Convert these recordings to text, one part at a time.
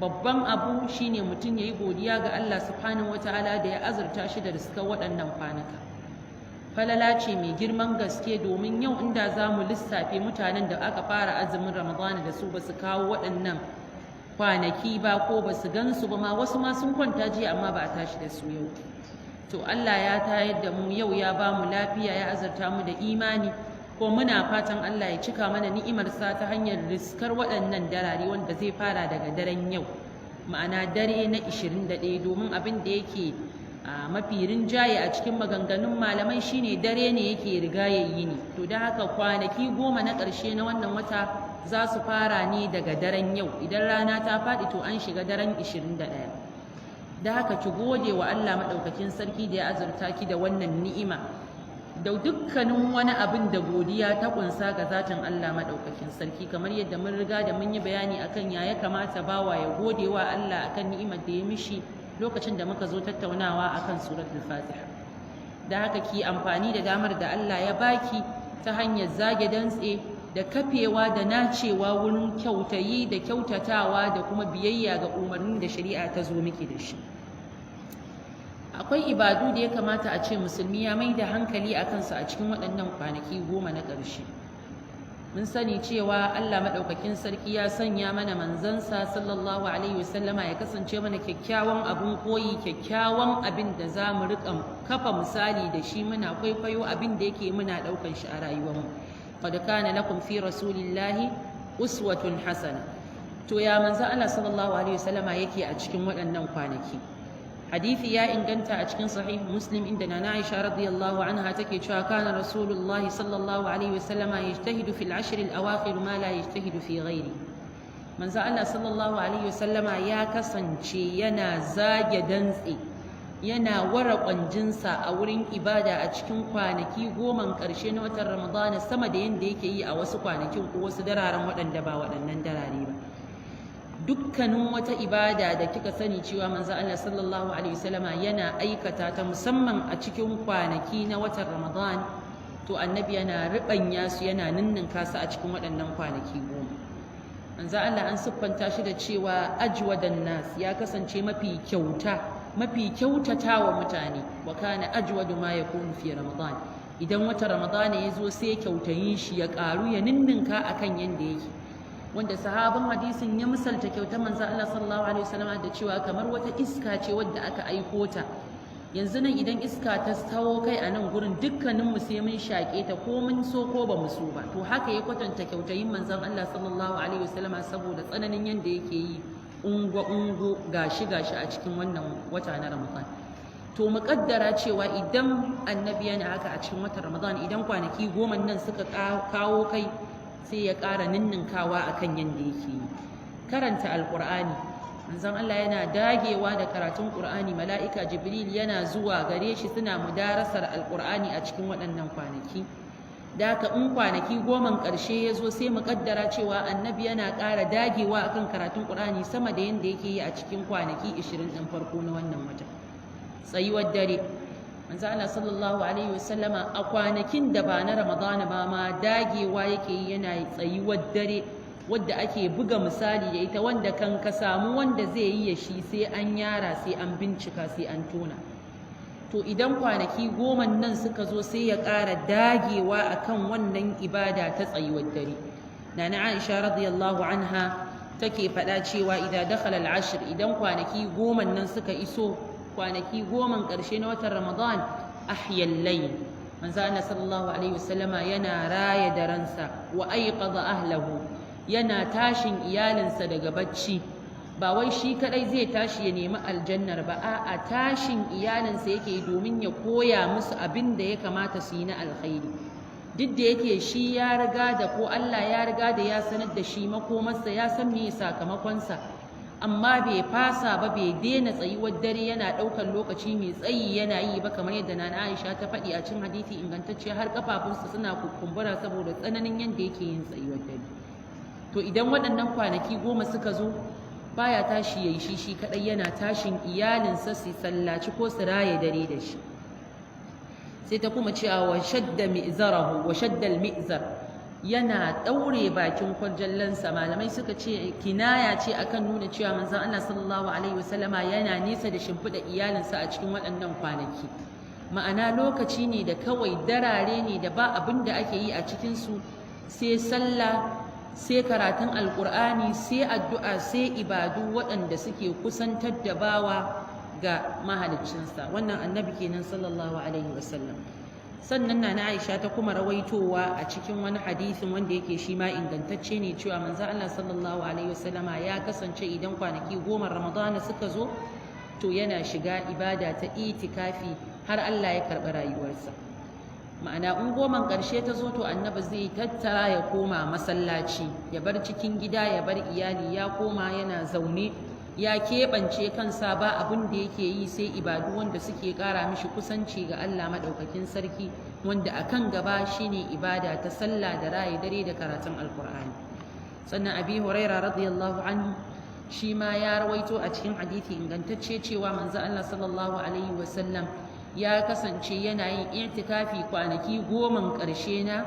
Babban abu shine mutum ya yi godiya ga Allah Subhanahu wataala da ya azurta shi da riskar waɗannan kwanaka. Falala ce mai girman gaske, domin yau inda za mu lissafe mutanen da aka fara azumin Ramadana da su, ba su kawo waɗannan kwanaki ba ko ba su gansu ba ma. Wasu ma sun kwanta jiya amma ba a tashi da su yau. To, Allah ya tayar da mu yau, ya ba mu lafiya, ya azurta mu da imani, ko muna fatan Allah ya cika mana ni'imarsa ta hanyar riskar waɗannan darare, wanda zai fara daga daren yau, ma'ana dare na 21, domin abin da yake a mafi rinjaye a cikin maganganun malamai shine dare ne yake riga yayi ne. To, da haka kwanaki 10 na ƙarshe na wannan wata za su fara ne daga daren yau. Idan rana ta faɗi, to an shiga daren 21. Da haka ki gode wa Allah Maɗaukakin Sarki da ya azurta ki da wannan ni'ima da dukkanin wani abin da godiya ta kunsa ga zatin Allah Maɗaukakin Sarki. Kamar yadda mun riga da mun yi bayani akan ya kamata bawa ya gode wa Allah akan ni'imar da ya mishi lokacin da muka zo tattaunawa akan Suratul Fatiha. Da haka ki amfani da damar da Allah ya baki ta hanyar zage dantse da kafewa da nacewa wurin kyautayi da kyautatawa da kuma biyayya ga umarnin da shari'a ta zo miki da shi. Akwai ibadu da ya kamata a ce musulmi ya mai da hankali a kansu a cikin waɗannan kwanaki 10 na ƙarshe. Mun sani cewa Allah Maɗaukakin Sarki ya sanya mana manzansa Sallallahu Alaihi Wasallama ya kasance mana kyakkyawan abin koyi, kyakkyawan abin da za mu riƙa kafa misali da shi, muna kwaikwayo abin da yake, muna ɗaukan shi a rayuwarmu. قد كان لكم في رسول الله أسوة حسنة. To, ya manzo Allah Sallallahu Alaihi Wasallama yake a cikin waɗannan kwanaki? Hadisi ya inganta a cikin Sahih Muslim, inda Nana Aisha radiyallahu anha take cewa: كان رسول الله صلى الله عليه وسلم يجتهد في العشر الأواخر ما لا يجتهد في غيره. Manzo Allah Sallallahu Alaihi Wasallama ya kasance yana zage dantse, yana ware kwanjinsa a wurin ibada a cikin kwanaki 10n ƙarshe na watan Ramadana sama da yadda yake yi a wasu kwanakin ko wasu dararen waɗanda ba waɗannan darare ba. Dukkanin wata ibada da kika sani cewa manzo Allah Sallallahu Alaihi Wasallama yana aikata ta, musamman a cikin kwanaki na watan Ramadan, to annabi yana riɓanya su, yana ninninka su a cikin waɗannan kwanaki 10. Manzo Allah an siffanta shi da cewa أجود الناس, ya kasance mafi kyauta, mafi kyautata wa mutane. وكان أجود ما يكون في رمضان. Idan watan Ramadan ya zo, sai kyautayin shi ya ƙaru, ya ninninka akan yanda yake, wanda sahabin hadisin ya misalta kyautar manzo Allah Sallallahu Alaihi Wasallam da cewa kamar wata iska ce wadda aka aiko ta. Yanzu nan idan iska ta tawo kai a nan gurin, dukkanin mu sai mun shaƙe ta, ko mun so ko ba mu so ba. To, haka ya kwatanta kyautayin manzon Allah Sallallahu Alaihi Wasallam, saboda tsananin yanda yake yi ungo ungo, gashi gashi a cikin wannan wata na Ramadan. To, mu kaddara cewa idan annabi yana haka a cikin watan Ramadan, idan kwanaki 10 nan suka kawo kai, sai ya ƙara ninninkawa akan yanda yake yi. Karanta Alƙur'ani: manzon Allah yana dagewa da karatun Ƙur'ani. Mala'ika Jibril yana zuwa gare shi, suna mudarasar Alƙur'ani a cikin waɗannan kwanaki. Da haka in kwanaki 10n ƙarshe ya zo, sai mu kaddara cewa annabi yana ƙara dagewa akan karatun Ƙur'ani sama da yanda yake yi a cikin kwanaki 20 ɗin farko na wannan wata. Tsayuwar dare: manzo Allah Sallallahu Alaihi Wasallama a kwanakin da ba na Ramadana ba ma dagewa yake yi, yana tsayuwar dare wadda ake buga misali da ita, wanda kan ka samu wanda zai yi ya shi sai an yara, sai an bincika, sai an tona. To, idan kwanaki 10 nan suka zo, sai ya ƙara dagewa akan wannan ibada ta tsayuwar dare. Nana Aisha radiyallahu anha take faɗa cewa إذا دخل العشر, idan kwanaki 10 nan suka iso, kwanaki 10n ƙarshe na watan Ramadan, أحيا الليل, manzo Allah Sallallahu Alaihi Wasallama yana raya daransa, وأيقظ أهله, yana tashin iyalinsa daga bacci. Ba wai shi kadai zai tashi ya nemi aljannar ba, a'a, tashin iyalinsa yake domin ya koya musu abin da ya kamata su yi na alkhairi. Duk da yake shi ya riga da ko Allah ya riga da ya sanar da shi makomarsa, ya san me sakamakonsa, amma bai fasa ba, bai daina tsayuwar dare yana ɗaukar lokaci mai tsayi yana yi ba. Kamar yadda Nana Aisha ta faɗi a cikin hadisi ingantacce, har kafafunsa suna kukumbura saboda tsananin yadda yake yin tsayuwar dare. To, idan waɗannan kwanaki 10 suka zo, baya tashi yayi shi shi kadai, yana tashin iyalinsa su sallaci ko su raye dare da shi. Sai ta kuma cewa وشد مئزره وشد المئزر. Yana ɗaure bakin kwarjallansa. Malamai suka ce kinaya ce akan nuna cewa manzon Allah sallallahu alaihi wasallama yana nesa da shimfiɗa iyalinsa a cikin waɗannan kwanaki. Ma'ana, lokaci ne da kawai darare ne da ba abin da ake yi a cikinsu sai sallah, sai karatun Alƙur'ani, sai addu'a, sai ibadu waɗanda suke kusantar da bawa ga mahaliccinsa. Wannan Annabi kenan sallallahu alaihi wasallam. Sannan na Aisha ta kuma rawaitowa a cikin wani hadisin wanda yake shi ma ingantacce ne, cewa manzo Allah sallallahu alaihi wasallama ya kasance idan kwanaki 10 Ramadana suka zo, to yana shiga ibada ta itikafi har Allah ya karɓi rayuwarsa. Ma'ana, in 10n ƙarshe ta zo, to Annabi zai tattara ya koma masallaci, ya bar cikin gida, ya bar iyali, ya koma yana zaune, ya keɓance kansa, ba abin da yake yi sai ibadu wanda suke ƙara mishi kusanci ga Allah Maɗaukakin Sarki, wanda a kan gaba shine ibada ta sallah da raye dare da karatun Alkur'ani. Sannan Abi Huraira radiyallahu anhu shi ma ya rawaito a cikin hadisi ingantacce cewa manzo Allah sallallahu alaihi wasallam ya kasance yana yin i'tikafi kwanaki 10n ƙarshe na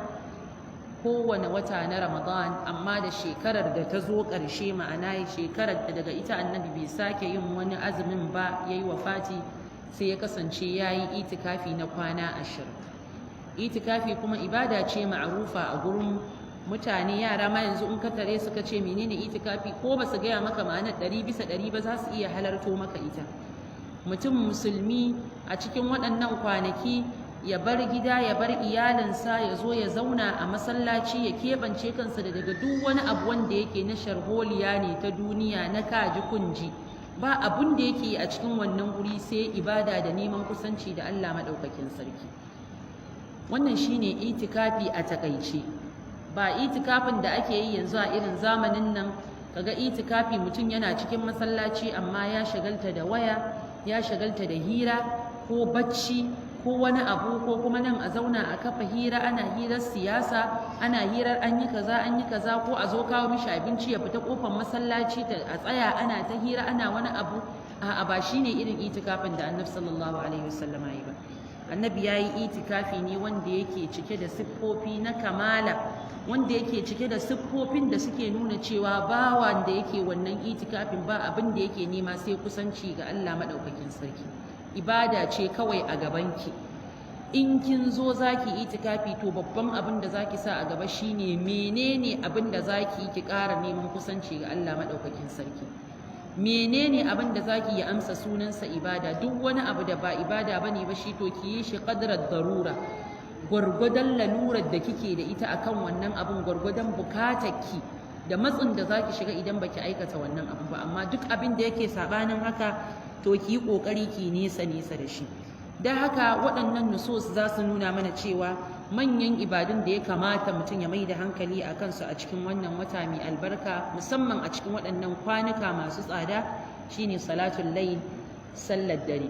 kowane wata na Ramadan, amma da shekarar da ta zo ƙarshe, ma'ana shekarar da daga ita Annabi bai sake yin wani azumin ba, ya yi wafati, sai ya kasance ya yi itikafi na kwana 20. Itikafi kuma ibada ce ma'arufa a gurin mutane. Yara ma yanzu in ka tare suka ce menene itikafi, ko ba su gaya maka ma'anar 100% ba, za su iya halarto maka ita. Mutum Musulmi a cikin waɗannan kwanaki ya bar gida, ya bar iyalinsa, ya zo ya zauna a masallaci, ya keɓance kansa da daga duk wani abu wanda yake na sharholiya ne ta duniya, na kaji kunji, ba abun da yake a cikin wannan guri sai ibada da neman kusanci da Allah Maɗaukakin Sarki. Wannan shine itikafi a takaice. Ba itikafin da ake yi yanzu a irin zamanin nan, kaga itikafi mutum yana cikin masallaci amma ya shagalta da waya, ya shagalta da hira ko bacci ko wani abu, ko kuma nan a zauna a kafa hira, ana hirar siyasa, ana hirar an yi kaza, an yi kaza, ko a zo kawo mishi abinci, ya fita kofar masallaci a tsaya ana ta hira, ana wani abu. A'a, ba shine irin itikafin da Annabi sallallahu alaihi wasallam ya yi ba. Annabi ya yi itikafi ne wanda yake cike da siffofi na kamala, wanda yake cike da siffofin da suke nuna cewa bawan da yake wannan itikafin ba abin da yake nema sai kusanci ga Allah Maɗaukakin Sarki. Ibada ce kawai a gabanki. In kin zo zaki itikafi, to babban abin da zaki sa a gaba shine menene abin da zaki yi ki ƙara neman kusanci ga Allah Maɗaukakin Sarki, menene abin da zaki yi amsa sunansa ibada. Duk wani abu da ba ibada bane ba shi, to ki yi shi qadrar darura, gwargwadon lalurar da kike da ita akan wannan abin, gwargwadon bukatarki da matsin da zaki shiga idan baki aikata wannan abu ba. Amma duk abin da yake sabanin haka, to ki yi kokari ki nesa nesa da shi. Da haka waɗannan nusus za su nuna mana cewa manyan ibadun da ya kamata mutum ya mai da hankali a kansu a cikin wannan wata mai albarka, musamman a cikin waɗannan kwanuka masu tsada, shine salatul layl, sallar dare.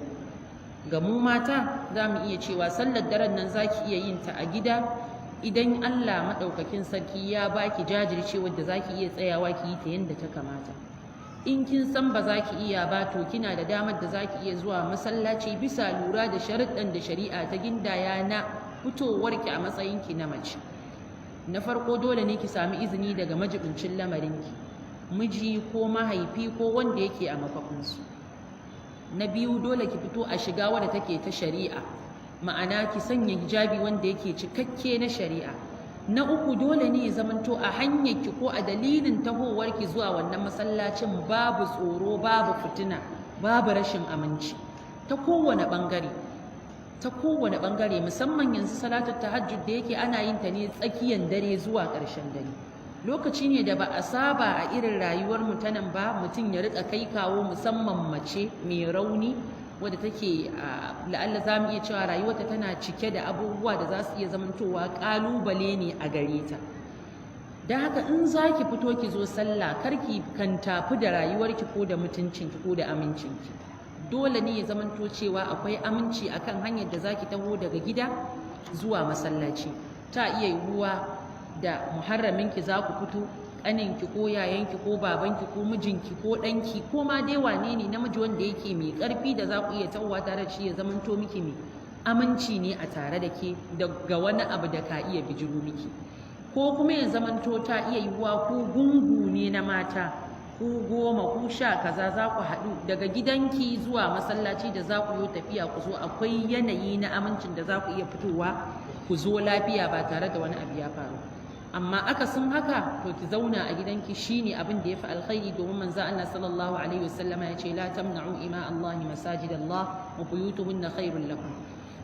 Ga mu mata, za mu iya cewa sallar daren nan za ki iya yin ta a gida idan Allah Maɗaukakin Sarki ya baki jajircewar da za ki iya tsayawa ki yi ta yadda ta kamata. In kin san ba za ki iya ba, to kina da damar da za ki iya zuwa masallaci, bisa lura da sharuɗan da shari'a ta gindaya na fitowarki a matsayinki na mace. Na farko, dole ne ki sami izini daga majibincin lamarinki, miji ko mahaifi ko wanda yake a makwafinsu. Na biyu, dole ki fito a shiga wadda take ta shari'a, ma'ana ki sanya hijabi wanda yake cikakke na shari'a. Na uku, dole ne ya zamanto a hanyarki ko a dalilin tahowarki zuwa wannan masallacin babu tsoro, babu fitina, babu rashin aminci ta kowane bangare, ta kowane bangare. Musamman yanzu salatu tahajjud da yake ana yin ta ne tsakiyan dare zuwa ƙarshen dare, lokaci ne da ba a saba a irin rayuwar mu ta nan ba mutum ya rika kai kawo, musamman mace mai rauni wadda take, la'alla za mu iya cewa rayuwarta tana cike da abubuwa da za su iya zamantowa ƙalubale ne a gare ta. Don haka in za ki fito ki zo sallah, kar ki kan tafi da rayuwarki ko da mutuncinki ko da amincinki. Dole ne ya zamanto cewa akwai aminci akan hanyar da za ki taho daga gida zuwa masallaci. Ta iya yiwuwa da muharraminki za ku fito, ƙaninki ko yayanki ko babanki ko mijinki ko ɗanki ko ma dai wane ne, namiji wanda yake mai ƙarfi da za ku iya tahowa tare da shi, ya zamanto miki mai aminci ne a tare da ke daga wani abu da ka iya bijiro miki. Ko kuma ya zamanto ta iya yiwuwa ku gungu ne na mata, ku 10, ku 10 kaza, za ku haɗu daga gidanki zuwa masallaci da za ku yi tafiya ku zo, akwai yanayi na amincin da za ku iya fitowa ku zo lafiya ba tare da wani abu ya faru. Amma akasin haka, to ki zauna a gidanki shine abin da ya fi alkhairi, domin manzo Allah sallallahu alaihi wasallama ya ce: "La tamna'u ima Allahi masajid Allah wa buyutuhunna khairul lakum."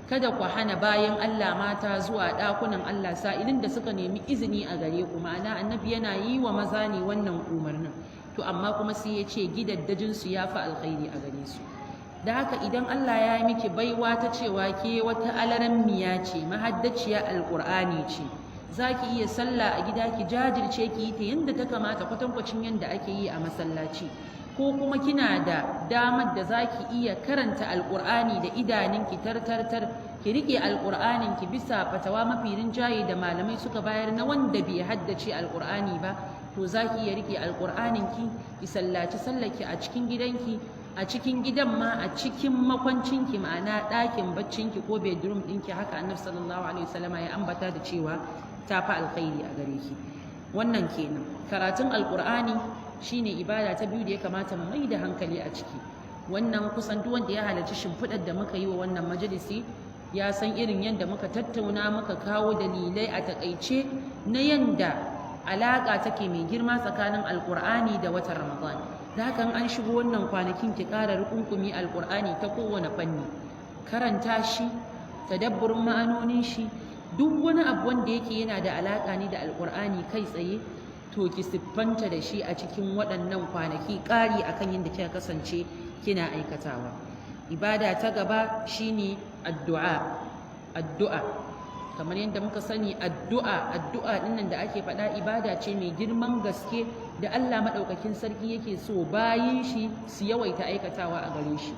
Kada ku hana bayan Allah mata zuwa ɗakunan Allah sa'ilin da suka nemi izini a gare ku. Ma'ana, Annabi yana yi wa maza ne wannan umarnin, to amma kuma sai ya ce gidaddajin su ya fi alkhairi a gare su. Da haka idan Allah ya yi miki baiwa ta cewa ke wata alarammiya ce, mahaddaciya Alƙur'ani ce, za ki iya sallah a gida, ki jajirce ki yi ta yadda ta kamata, kwatankwacin yadda ake yi a masallaci, ko kuma kina da damar da za ki iya karanta Alƙur'ani da idanunki tartartar, ki riƙe Alƙur'aninki bisa fatawa mafi rinjaye da malamai suka bayar na wanda bai haddace Alƙur'ani ba, to za ki iya riƙe Alƙur'aninki, ki sallaci sallarki a cikin gidanki, a cikin gidan ma a cikin makwancinki, ma'ana ɗakin baccinki ko bedroom ɗinki. Haka Annabi sallallahu alaihi wasallama ya ambata da cewa ta fi alkhairi a gare ki. Wannan kenan. Karatun Alƙur'ani shine ibada ta biyu da ya kamata mu mai da hankali a ciki. Wannan kusan duk wanda ya halarci shimfiɗar da muka yi wa wannan majalisi ya san irin yadda muka tattauna, muka kawo dalilai a takaice na yanda alaƙa take mai girma tsakanin Alƙur'ani da watan Ramadan. Da hakan an shigo wannan kwanakin, ki ƙara rukunkumi Alƙur'ani ta kowane fanni, karanta shi, tadabburin ma'anonin shi, duk wani abu wanda yake yana da alaƙa ne da Alƙur'ani kai tsaye, to ki siffanta da shi a cikin waɗannan kwanaki, ƙari akan yadda kika kasance kina aikatawa. Ibada ta gaba shine addu'a. Addu'a, kamar yadda muka sani, addu'a dinnan da ake faɗa ibada ce mai girman gaske da Allah maɗaukakin sarki yake so bayin shi su yawaita aikatawa a gare shi,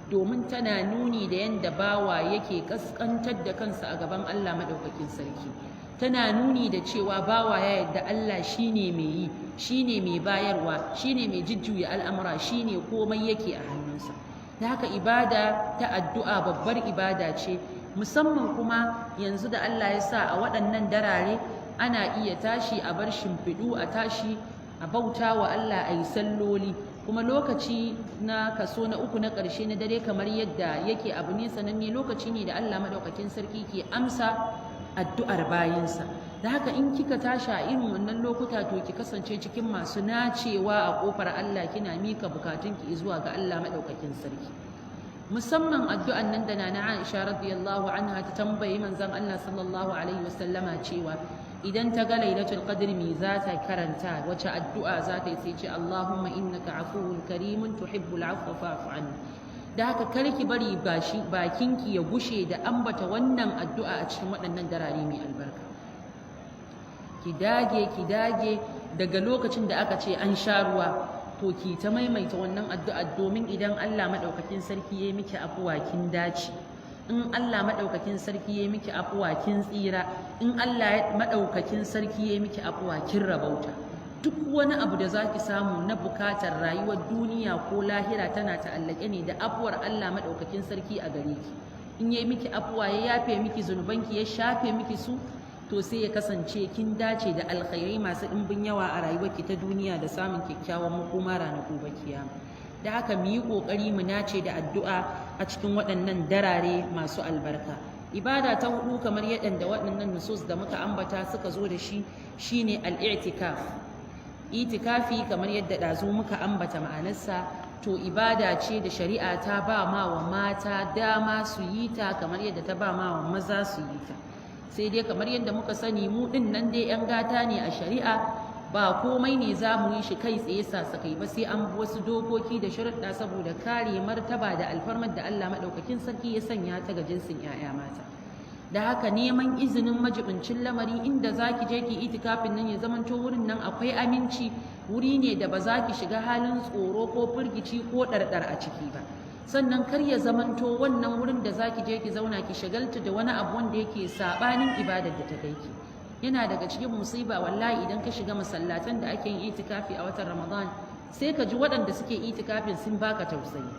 domin tana nuni da yadda bawa yake kaskantar da kansa a gaban Allah maɗaukakin sarki. Tana nuni da cewa bawa ya yadda Allah shine mai yi, shine mai bayarwa, shine mai jujjuya al'amura, shine komai yake a hannunsa. Da haka ibada ta addu'a babbar ibada ce, musamman kuma yanzu da Allah ya sa a waɗannan darare ana iya tashi a bar shimfiɗu, a tashi a bauta wa Allah, a yi salloli. Kuma lokaci na kaso na uku na ƙarshe na dare, kamar yadda yake abu ne sananne, lokaci ne da Allah maɗaukakin sarki ke amsa addu'ar bayinsa. Da haka in kika tashi a irin wannan lokuta, to ki kasance cikin masu nacewa a ƙofar Allah, kina mika bukatunki zuwa ga Allah maɗaukakin sarki, musamman addu'an nan da Nana Aisha radiyallahu anha ta tambayi manzon Allah sallallahu alaihi wasallama cewa idan ta ga Lailatul Qadr, me za ta karanta, wace addu'a za ta yi? Sai ce: "Allahumma innaka afuwun karimun tuhibbul afwa fa'fu anni." Da haka kar ki bari bashi bakinki ya gushe da ambata wannan addu'a a cikin waɗannan darare mai albarka. Ki dage, ki dage, daga lokacin da aka ce an sha ruwa, to ki ta maimaita wannan addu'a, domin idan Allah maɗaukakin sarki ya miki afuwa, kin dace. In Allah maɗaukakin sarki ya miki afuwa, kin tsira. In Allah maɗaukakin sarki ya miki afuwa, kin rabauta. Duk wani abu da zaki samu na bukatar rayuwar duniya ko lahira tana ta'allake ne da afuwar Allah maɗaukakin sarki a gare ki. In ya miki afuwa, ya yafe miki zunubanki, ya shafe miki su, to sai ya kasance kin dace da alkhairai masu ɗimbin yawa a rayuwarki ta duniya da samun kyakkyawan makoma ranar gobe kiyama. Da haka mu yi ƙoƙari mu nace da addu'a a cikin waɗannan darare masu albarka. Ibada ta hudu, kamar yadda waɗannan nusus da muka ambata suka zo da shi, shine al-i'tikaf. Itikafi, kamar yadda ɗazu muka ambata ma'anarsa, to ibada ce da shari'a ta ba ma wa mata dama su yi ta kamar yadda ta ba ma wa maza su yi ta. Sai dai kamar yadda muka sani, mu ɗin nan dai 'yan gata ne a shari'a, ba komai ne za mu yi shi kai tsaye sasakai ba, sai an bi wasu dokoki da sharuɗa saboda kare martaba da alfarmar da Allah maɗaukakin sarki ya sanya ta ga jinsin 'ya'ya mata. Da haka neman izinin majibincin lamari inda za ki je ki itikafin nan, ya zamanto wurin nan akwai aminci, wuri ne da ba za ki shiga halin tsoro ko firgici ko ɗarɗar a ciki ba. Sannan kar ya zamanto wannan wurin da za ki je ki zauna ki shagalta da wani abu wanda yake saɓanin ibadar da ta kai ki. Yana daga cikin musiba, wallahi, idan ka shiga masallatan da ake yin itikafi a watan Ramadan, sai ka ji waɗanda suke itikafin sun baka tausayi.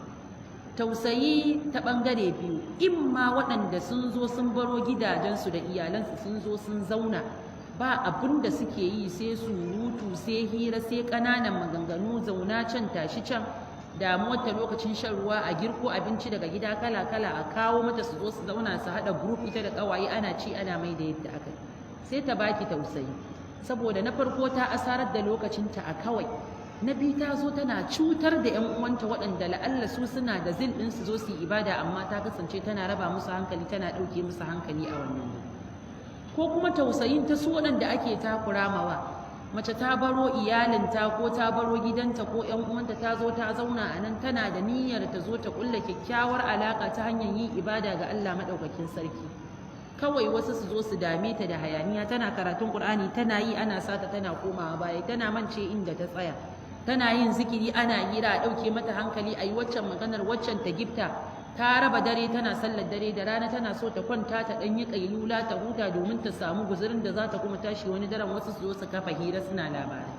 Tausayi ta ɓangare biyu: imma waɗanda sun zo sun baro gidajensu da iyalansu, sun zo sun zauna Ba abin da suke yi sai surutu, sai hira, sai ƙananan maganganu, zauna can, tashi can. Damuwar ta lokacin shan ruwa a girko abinci daga gida kala kala a kawo mata, su zo su zauna su haɗa group ita da ƙawaye, ana ci ana mai da yadda aka yi. Sai ta baki tausayi, saboda na farko ta asarar da lokacinta a kawai, na biyu ta zo tana cutar da 'yan uwanta waɗanda la'alla su suna da zil ɗin su zo su yi ibada, amma ta kasance tana raba musu hankali, tana ɗauke musu hankali a wannan wuri. Ko kuma tausayin ta su waɗanda ake takura mawa. Mace ta baro iyalinta ko ta baro gidanta ko 'yan uwanta, ta zo ta zauna a nan, tana da niyyar ta zo ta kulla kyakkyawar alaƙa ta hanyar yin ibada ga Allah Maɗaukakin Sarki. Kawai wasu su zo su dame ta da hayaniya. Tana karatun Qur'ani, tana yi ana sata, tana komawa baya, tana mance inda ta tsaya. Tana yin zikiri ana hira, a ɗauke mata hankali, a yi waccan maganar, waccan ta gifta. Ta raba dare tana sallar dare, da rana tana so ta kwanta ta ɗan yi ƙailula ta huta domin ta samu guzurin da za ta kuma tashi wani daren, wasu su zo su kafa hira suna labarai.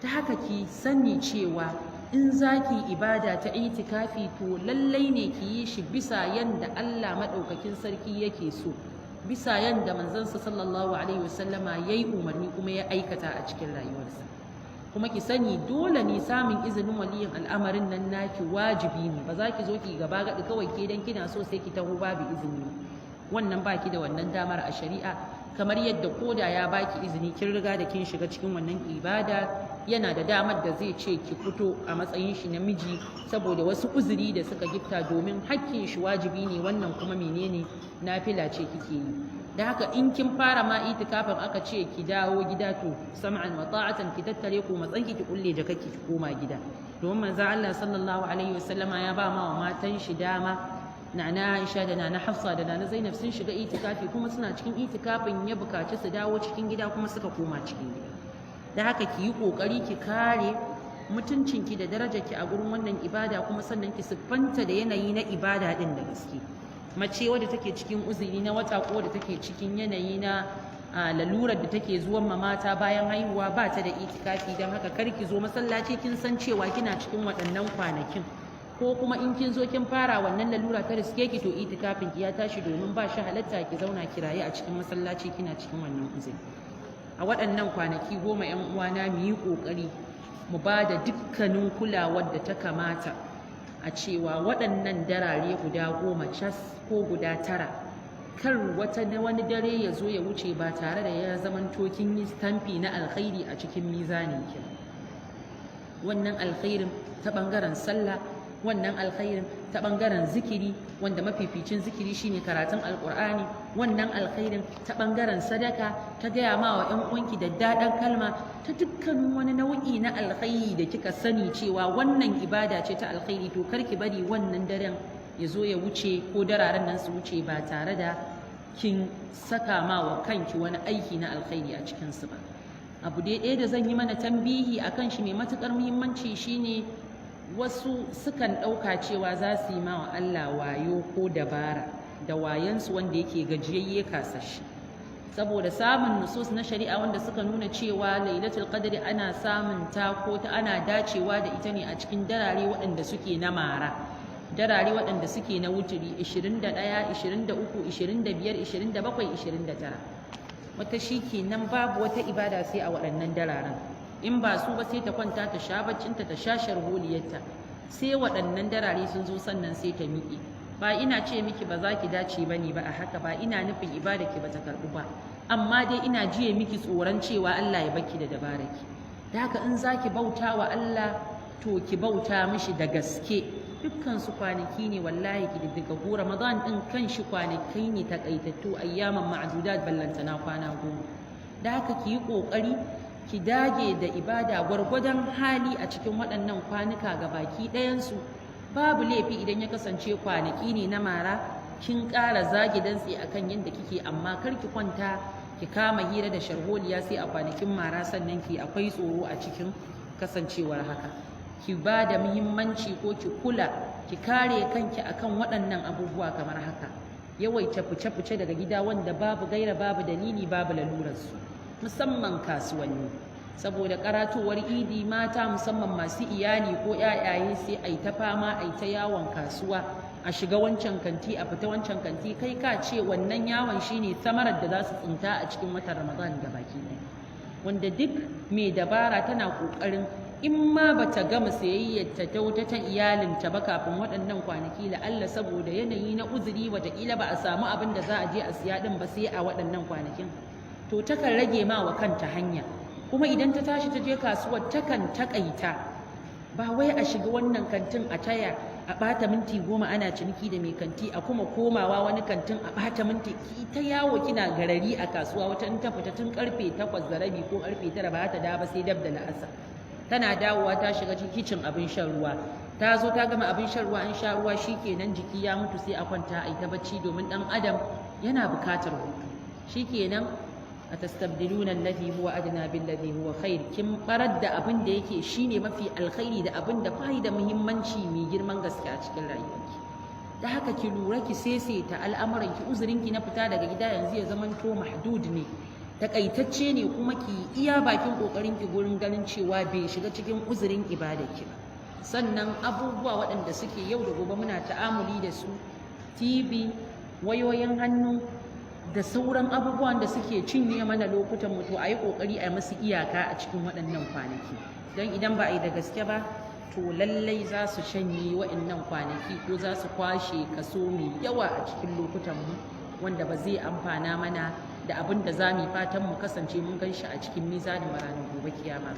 Ta haka ki sani cewa in za ki ibada ta itikafi, to lallai ne ki yi shi bisa yanda Allah Maɗaukakin Sarki yake so, bisa yanda Manzansa sallallahu alaihi wasallama ya yi umarni kuma ya aikata a cikin rayuwarsa. Kuma ki sani, dole ne samun izinin waliyin al'amarin nan naki wajibi ne. Ba za ki zo ki gaba gaɗi kawai ke dan kina so sai ki taho babu izini. Wannan baki da wannan damar a shari'a. Kamar yadda koda ya baki izini, kin riga da kin shiga cikin wannan ibada, yana da damar da zai ce ki fito a matsayin shi na miji saboda wasu uzuri da suka gifta, domin hakkin shi wajibi ne. Wannan kuma menene? Nafila ce kike yi. Da haka in kin fara ma itikafin aka ce ki dawo gida, to sam'an wa ta'atan, ki tattare ko matsanki, ki kulle jakakki, ki koma gida. Domin Manzo Allah sallallahu alaihi wasallama ya ba ma wa matan shi dama. Nana Aisha da Nana Hafsa da Nana Zainab sun shiga itikafi, kuma suna cikin itikafin ya bukaci su dawo cikin gida, kuma suka koma cikin gida. Da haka ki yi kokari ki kare mutuncinki da darajarki a gurin wannan ibada, kuma sannan ki siffanta da yanayi na ibada din da gaske. Mace wadda take cikin uzuri na wata, ko wadda take cikin yanayi na lalurar da take zuwan ma mata bayan haihuwa, ba ta da itikafi. Don haka kar ki zo masallaci kin san cewa kina cikin waɗannan kwanakin, ko kuma in kin zo kin fara wannan lalura ta riske ki, to itikafin ki ya tashi, domin ba shi halatta ki zauna kiraye a cikin masallaci kina cikin wannan uzuri. A waɗannan kwanaki 10, 'yan uwana, mu yi ƙoƙari mu ba da dukkanin kulawar da ta kamata a cewa waɗannan darare guda 10 cas ko guda 9, kar wata wani dare ya zo ya wuce ba tare da ya zamanto kin yi stamfi na alkhairi a cikin mizanin ki. Wannan alkhairin ta ɓangaren sallah, wannan alkhairin ta ɓangaren zikiri, wanda mafificin zikiri shine karatun Alƙur'ani, wannan alkhairin ta ɓangaren sadaka, ta gaya ma wa 'yan uwanki da daɗin kalma, ta dukkanin wani nau'i na alkhairi da kika sani cewa wannan ibada ce ta alkhairi, to kar ki bari wannan daren ya zo ya wuce ko dararen nan su wuce ba tare da kin saka ma wa kanki wani aiki na alkhairi a cikinsu ba. Abu dai ɗaya da zan yi mana tambihi akan shi mai matuƙar muhimmanci shine, wasu sukan ɗauka cewa za su yi ma wa Allah wayo ko dabara da wayansu wanda yake gajiyayye, kasashe, saboda samun nusus na shari'a wanda suka nuna cewa Lailatul Qadri ana samun ta ko ta ana dacewa da ita ne a cikin darare waɗanda suke na mara, darare waɗanda suke na wuturi: 21, 23, 25, 27, 29. Wata shi kenan babu wata ibada sai a waɗannan dararen. In ba su ba, sai ta kwanta ta sha baccinta, ta sha sharholiyarta, sai waɗannan darare sun zo sannan sai ta miƙe. Ba ina ce miki ba za ki dace ba ne ba a haka, ba ina nufin ibada ki ba ta karɓu ba, amma dai ina jiye miki tsoron cewa Allah ya baki da dabaraki. Da haka in za ki bauta wa Allah, to ki bauta mishi da gaske. Dukkan su kwanaki ne, wallahi ki diddiga ko Ramadan din kan shi kwanakai ne takaitattu, ayyaman ma'dudat, ballantana kwana 10. Da haka ki yi kokari ki dage da ibada gwargwadon hali a cikin waɗannan kwanuka ga baki ɗayansu. Babu laifi idan ya kasance kwanaki ne na mara kin ƙara zage dantse akan yadda kike, amma kar ki kwanta ki kama hira da sharholiya sai a kwanakin mara sannan ki. Akwai tsoro a cikin kasancewar haka. Ki ba da muhimmanci ko ki kula, ki kare kanki akan waɗannan abubuwa kamar haka: yawaita fice-fice daga gida wanda babu gaira babu dalili, babu lalurarsu, musamman kasuwanni. Saboda karatuwar Idi, mata musamman masu iyali ko 'ya'yaye, sai a yi ta fama, a yi ta yawon kasuwa, a A shiga wancan kanti, a fita wancan kanti, kai ka ce wannan yawon shine samarar da za su tsinta a cikin watan Ramadan da baki ɗaya. Wanda duk mai dabara tana ƙoƙarin in ma bata gama sayayyarta ta wuta ta iyalinta ba kafin waɗannan kwanaki, la'alla saboda yanayi na uzuri, wataƙila ba a samu abin da za a je a siya ɗin ba sai a waɗannan kwanakin, to takan rage ma wa kanta hanya. Kuma idan ta tashi ta je kasuwar, takan taƙaita. Ba wai a shiga wannan kantin a taya a ɓata minti 10 ana ciniki da mai kanti, a kuma komawa wani kantin a ɓata minti, ki ta yawo kina garari a kasuwa. Wata in ta fita tun karfe 8:30 ko karfe 9, ba ta dawo ba sai dab da la'asar. Tana dawowa ta shiga kicin, abin shan ruwa, ta zo ta gama abin shan ruwa, an sha ruwa, shikenan, jiki ya mutu, sai a kwanta a yi ta bacci, domin ɗan adam yana bukatar hutu. Shikenan, atastabdiluna alladhi huwa adna billadhi huwa khair. Kin barar da abin da yake shine mafi alkhairi da abin da bai da muhimmanci mai girman gaske a cikin rayuwarki. Da haka ki lura, ki seseta al'amuranki. Uzurinki na fita daga gida yanzu ya zamanto mahdud ne, takaitacce ne, kuma ki iya bakin kokarin ki gurin ganin cewa bai shiga cikin uzurin ibadarki ba. Sannan abubuwa waɗanda suke yau da gobe muna ta'amuli da su, TV, wayoyin hannu da sauran abubuwan da suke cinye mana lokutan mu, to a yi ƙoƙari a yi musu iyaka a cikin waɗannan kwanaki, don idan ba a yi da gaske ba, to lallai za su shanye waɗannan kwanaki ko za su kwashe kaso mai yawa a cikin lokutan mu, wanda ba zai amfana mana da abin da za mu yi fatan mu kasance mun gan shi a cikin mizanin ranar gobe kiyama.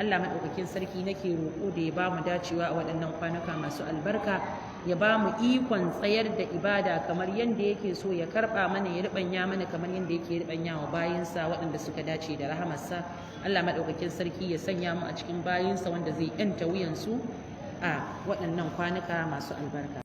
Allah maɗaukakin sarki nake roƙo da ya ba mu dacewa a waɗannan kwanuka masu albarka, ya ba mu ikon tsayar da ibada kamar yadda yake so, ya karɓa mana, ya riɓanya mana kamar yadda yake riɓanya wa bayinsa waɗanda suka dace da rahamarsa. Allah maɗaukakin sarki ya sanya mu a cikin bayinsa wanda zai ‘yanta wuyansu a waɗannan kwanuka masu albarka.